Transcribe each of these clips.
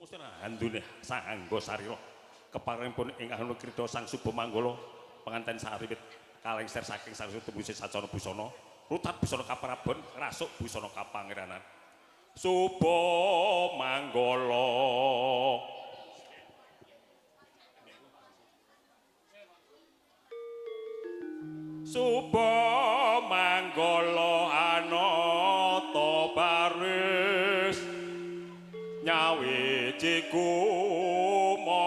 Handune sahangga sarira keparengipun ing ahana krida Sang Suba Manggala penganten sariwit kalengser saking Sang Tembuse Sacana Busana rutat busana kaprabon rasuk busana kapangeranan Suba Manggala. Suba Manggala anata baris nyawiji kumolong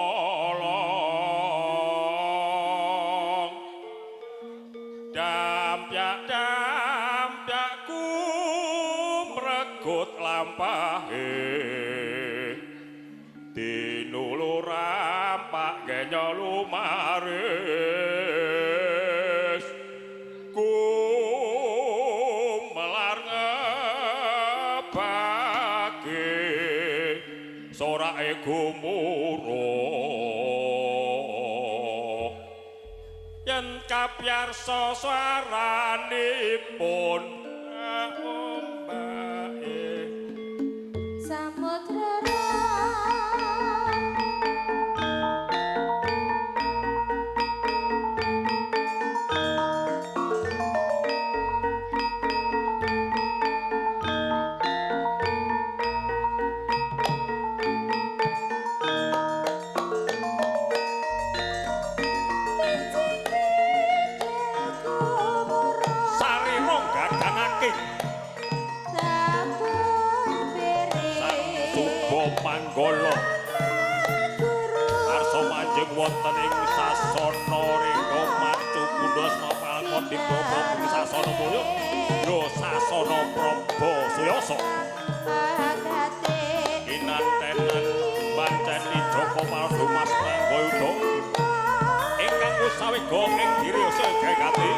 dampyak dampyak kumregut lampahe tinulu rampak genyo lumaris kumelar ngebake sorake gumuruh yen kapyarsa swaranipun ombake samudra. Manggala arsa manjing wonten ing sasana ringga macu kundha asma palkon dibaba sasana mulya yo sasana praba suyasa kinantenan panceni Jaka Paldu Mas Manggoyuda ingkang usawega ing Giriyasa Jayakati.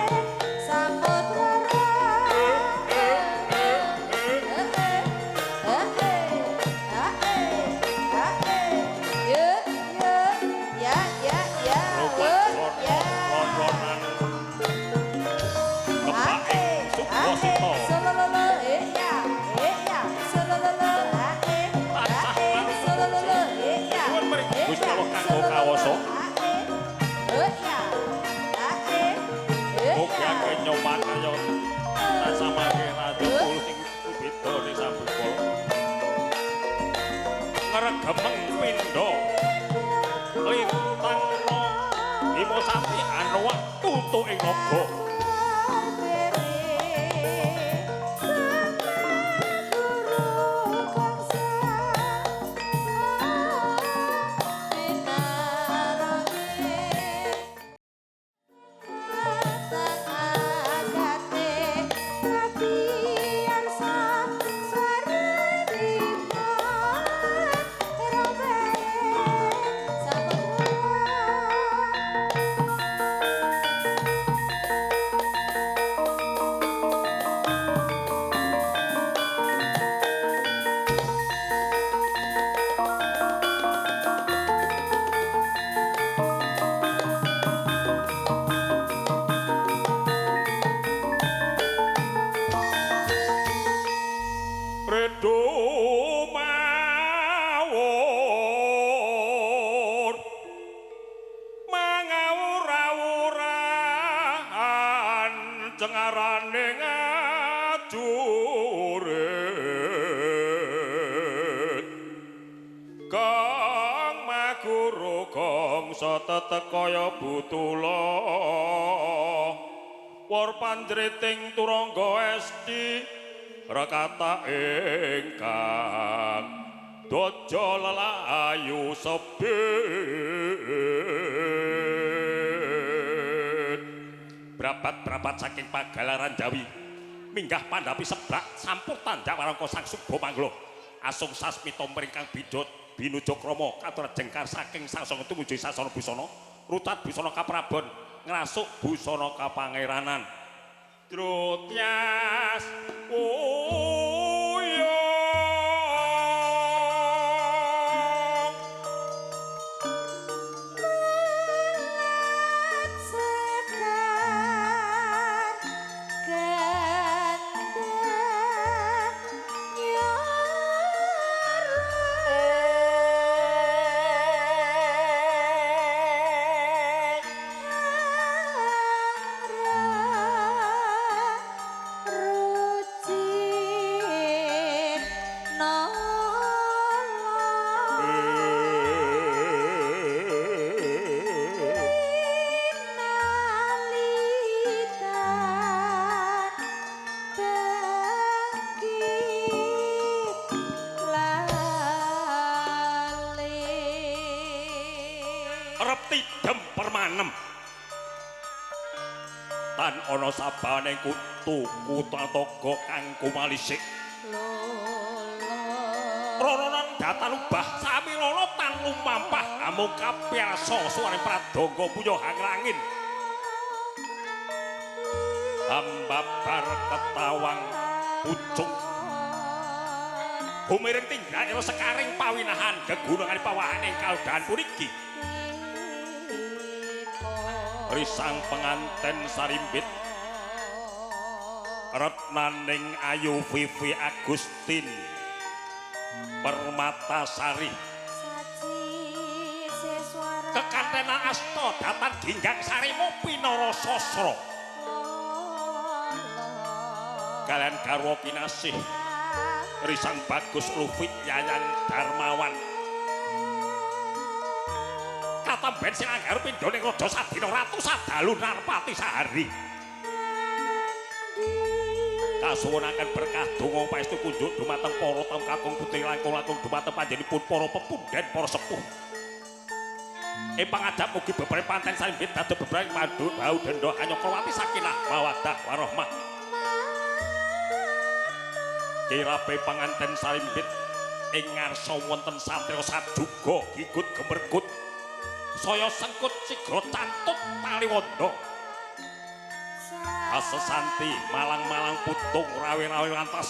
Gemeng pindha lintang lima sapi anuwak tutu ing naga. Kaya butula war panjriting turangga esti rekata ingkang daja lelayu sebit brabat-brabat saking pagelaran Jawi minggah pandhapi seblak sampur tanjak warangka Sang Suba Manggala asung sasmita mringkang bidot binuja krama katur jengkar saking sasana tumuju sasana busana rutat busana kaprabon ngrasuk busana kapangeranan drutyas uyung. tumrep tidem permanem. Tan ana sabane kutu kutataga kang kumalisik. Roronan datan ubah samirana tan lumampah amung kapirsa suarane pradangga punya hangrangin. Ambabar ketawang pucung humiring tinggak ira sekaring pawinahan gegunungan pawahan ing kalodhahan puniki. Risang penganten sarimbit retnaning ayu Vivi Agustin Permatasari kekantenan asta datan ginggang sarimo pinara sasra kalian garwa kinasih Risang Bagus Lufit Yayan Darmawan katamben sing anggaru pindhone raja sadina ratu sadalu narpati sahari. Kasuwunaken berkah donga paestu kunjuk dumateng para tamu kakung putri langkung-langkung dumateng panjenenganipun para pepundhen para sepuh. Ing pangadhap mugi bebrayan panten sarimbit dados bebrayan mandu bau denda hanyakrawati sakinah mawaddah warahmah. Kirape panganten sarimbit ing ngarsa wonten satriya sajuga gigut gemergut saya sengkut sigra cantut taliwonda. Asesanti malang-malang putung rawe-rawe lantas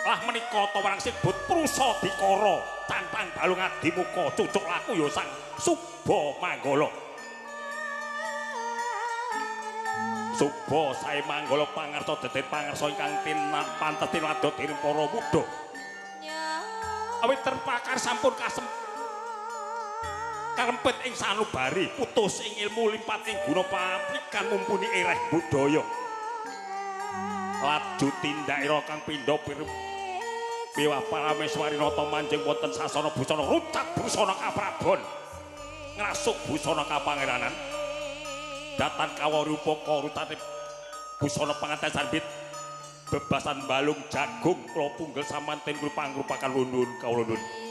lah menika tawarang sibut prusa dikara cantang balung adimuka cucuk laku ya sang Suba Manggala. Suba sae manggala pangarsa deden pangarsa ingkang pantes tinladha dening para muda. Awit terpakar sampun kasem karempet ing sanubari putus ing ilmu limpat ing guna paplikan mumpuni ereh budaya. Laju tindakira kang pindha piwah parameswari nata manjing wonten sasana busana rucat busana kaprabon ngrasuk busana kapangeranan datan kawari upaka rucate busana panganten sarbit bebasan balung jagung kula punggel samanten kula pangrupakan nuwun kawula nuwun.